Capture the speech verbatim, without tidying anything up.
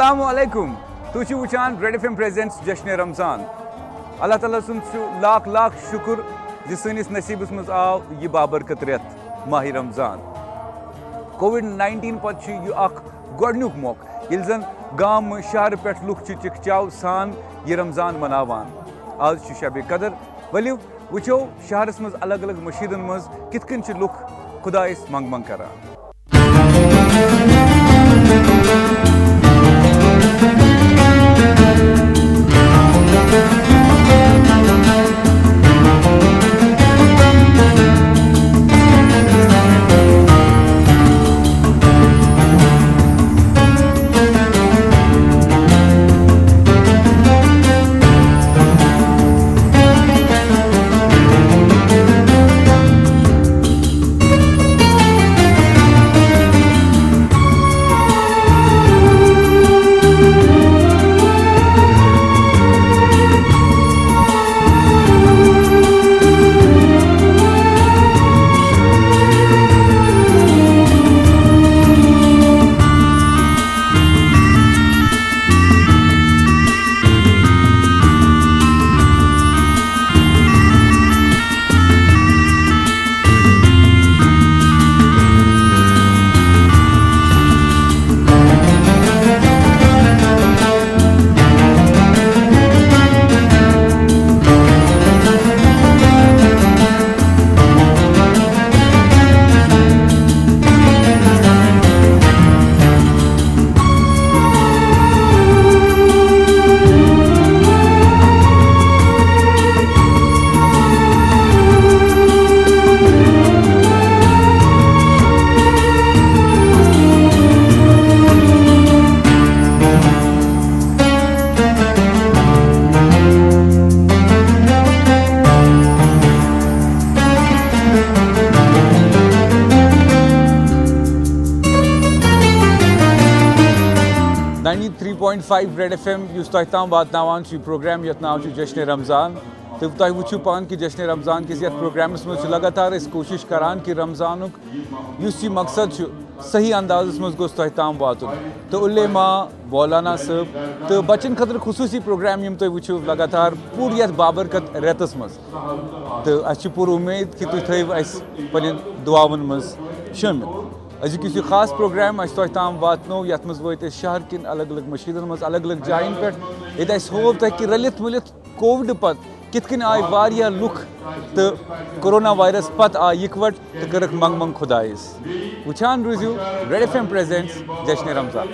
السلام علیکم۔ تُہۍ چھِو وٕچھان ریڈ ایف ایم پریزنٹس جشن رمضان۔ اللہ تعالیٰ سُنٛد چھُ لاکھ لاکھ شُکُر زِ سٲنِس نصیٖبس منٛز آو یہِ بابرکت رٮ۪تھ ماہِ رمضان۔ کووڈ ناینٹیٖن پتہٕ چھُ یہِ اکھ گۄڈٕنیُک موقعہٕ ییٚلہِ زن گامہٕ شہرٕ پٮ۪ٹھ لُکھ چھِ چکچاو سان یہِ رمضان مناوان۔ آز چھُ شب قدر۔ ؤلِو وٕچھو شہرس منٛز الگ الگ مٔشیٖدن منٛز کِتھ کٔنۍ چھِ لُکھ خۄدایس منٛگہٕ منٛگ کران۔ Ninety three point five red FM ایم، یُس تۄہہِ تام واتناوان چھُ یہِ پروگرام یتھ ناو چھُ جشن رمضان۔ تہٕ تۄہہِ وٕچھِو پانہٕ کہِ جشن رمضان کِس یتھ پروگرامس منٛز چھِ لگاتار أسۍ کوٗشش کران کہِ رمضانُک یُس یہِ مقصد چھُ، صحیح اندازس منٛز گوٚژھ تۄہہِ تام واتُن۔ تہٕ علماء، مولانا صٲب تہٕ بچن خٲطرٕ خصوٗصی پروگرام یِم تُہۍ وٕچھِو لگاتار پوٗرٕ یتھ بابرکت رٮ۪تس منٛز۔ تہٕ اسہِ چھِ پوٗرٕ اُمید کہِ تُہۍ تھٲیِو اسہِ پننٮ۪ن دُعاون منٛز شٲمِل۔ أزیُک یُس یہِ خاص پروگرام اسہِ تۄہہِ تام واتنوو، یتھ منٛز وٲتۍ أسۍ شہر کٮ۪ن الگ الگ مٔشیٖدن منٛز، الگ الگ جاین پٮ۪ٹھ، ییٚتہِ اسہِ ہوو تۄہہِ کہِ رٔلِتھ مِلِتھ کووڈٕ پتہٕ کِتھ کٔنۍ آے واریاہ لُکھ تہٕ کورونا وایرس پتہٕ آے یِکوٹہٕ تہٕ کٔرٕکھ منٛگہٕ منٛگ خۄدایس۔ وٕچھان روٗزِو ریڈ ایف ایم پریزنٹس جشن رمضان۔